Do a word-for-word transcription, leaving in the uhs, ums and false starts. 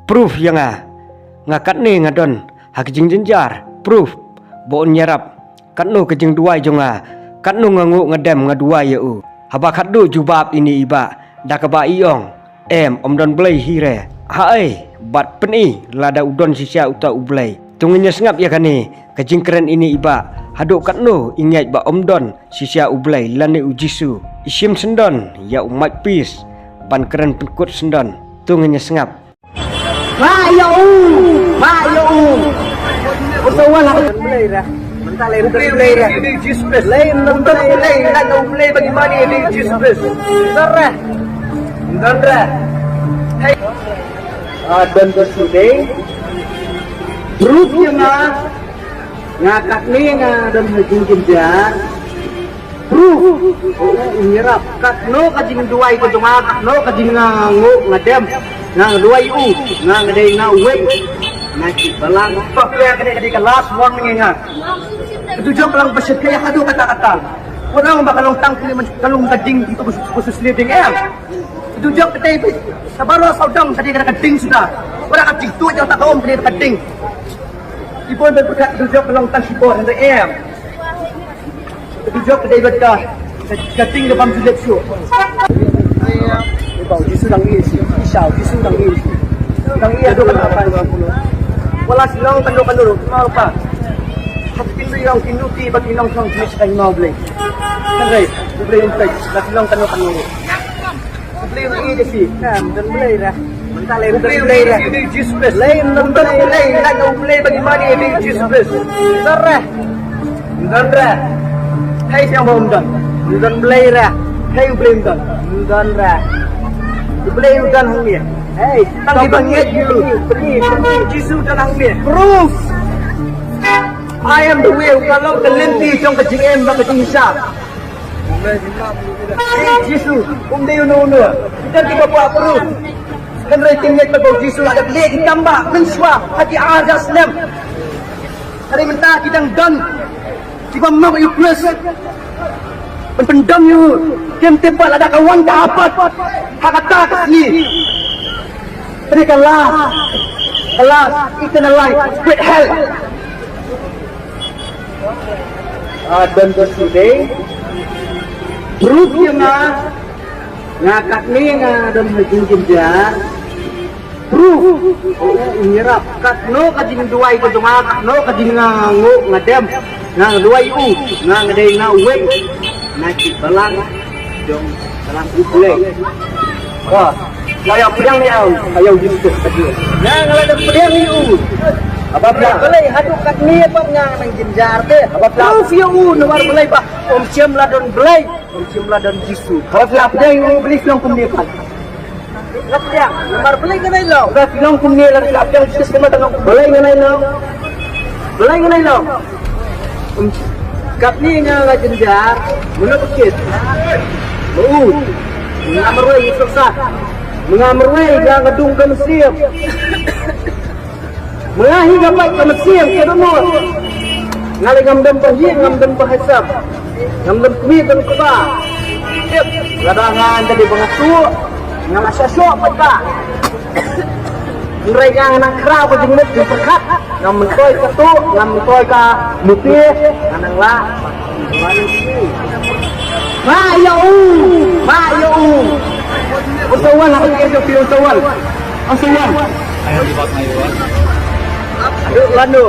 Proof ïa nga. Nga katne nga don ha ka jingjynjar. Proof ba un ïarap. Katno ka jingduwai jong nga. Katno nga nguh nga dem nga duwai ïa u. Haba khatduh jubab ine i bah da kaba i ong, em, ym don Blei hi re. Haei, bad pyni lada u don shisha uta u Blei. To ngin ïa sngap ïa kane ka jingkren ine i bah, haduh katno i ngeit ba ym don shisha u Blei lane u Jisu. I shim syndon ïa u Mike Peace ban kren pynkut syndon. To ngin ïa sngap. Ba ïa u, ba ïa u. Usawa lah. Blei ra. Mentah lei Blei ra. Lei Blei, lei, lei, lei bagi mani di Jesus Christ. Ndar ra. Ndar ra. Hey. Ah, don ka sudei. Proof ïa nga. Nga katne nga don ha jingjynjar. Proof. U, u, u ïarap. Katno ka jingduwai ka jong nga, katno ka jing nga nguh nga dem. Nga duwai u, nga nga dei nga uwei na ki balang. Pap ïa ka dei ka dei ka last warning ïa nga. Ka dujok ka long ba shit ka ïa haduh katta katta. Wat ong ba ka long tang kane man ka long ka ding ito ba su, ba su sleding em. Ka dujok ka dei ba sa baroh sawdong ka dei ka ding suda. Wat ka jingtuh jong ta ka om ka dei ka ding. Ki bun ban pyrkhat ka dujok ka long tang shibor hynrei em. Ka dujok ka dei bad ka, ka, ka ding ka bam ju leh shuh. Ïa ba u Jisu dang ïa shi, i sha u Jisu dang ïa shi. Dang ïa do ka pa. Wala shi long kano kano ma pa. Hap kin du ïa kin du ti ba kin long long kin shi ka ïa ma u Blei. Kan rei, u Blei um pek, la shi long kano kano. U Blei u ïeit ïa phi. Nga ym don Blei re. Mynta lei u don Blei re. Lei u don Blei, lei u don Blei bad i mane ïa phi Jesus Christ. U don re. U don re. Hei, siang ba u don. U don Blei re. Hei, u Blei u don. U don re. U Blei u don hangne. Hei, tang kiba ngeit ïa u. Jisu u don hangne. Proof. I am the way, ka long ka lynti jong ka jingim bad ka jingshah. Jisu um dei uno uno. Kita kiba kwah proof. Hynrei ki ngeit ba Jisu la dep leh ki kam ba mynshuwa ha ki ar hajar snem. Hynrei mynta ki dang don kiba map ïa u Khrist. Ban pyndem ïa u. Kim tip ba lada ka wan ka apat ha kata ka sngi. Hynrei ka last, ka last, eternal life, great hell. Ah, don ka sudei. Proof ïa nga, nga katne nga don ha jingjynjar. Proof, u, u, u ïarap. Katno ka jingduwai ka jong nga, katno ka jing nga nguh nga dem. Nga duwai u, nga nga dei nga uwei na ki balang jong balang U Blei. Ba, nga ïa pdiang ïa u, ïa u Jisu ka jong. Nga nga la dep pdiang ïa u. Haba pdiang. Balei haduh katne pat nga nang jynjar te. Haba pdiang. Proof ïa u namar balei ba um shym la don Blei, um shym la don Jisu. Haba pdiang ïa u Blei shlong kumne pat. Nga pdiang, namar balei ngan ai long? Nga pdiang kumne la, nga pdiang Jisu kumne tang. Balei ngan ai long? Balei ngan ai long? Um, katne nga nga jynjar, mano ba kit? Ba u, nga marwei, i suksa. Nga marwei, nga nga dung ka mynsiem. Mynta hi nga pait ka mynsiem ka dohnud. Nga lei ngam don ba hi, ngam don ba hi sap. Ngam don kmie don kpa. Tip, lada nga ïa dei ba nga tuh, nga la shah shoh pait ba. Hynrei nga nga nang khraw ka jingmut jingpyrkhat. Ngam myntoi ka tuh, ngam myntoi ka mutih, nga nang lah. Ba ïa u, ba ïa u. Ong sa wan, ha ka jingïasyrdoh ong sa wan. Ong sa wan. Ayo, lano.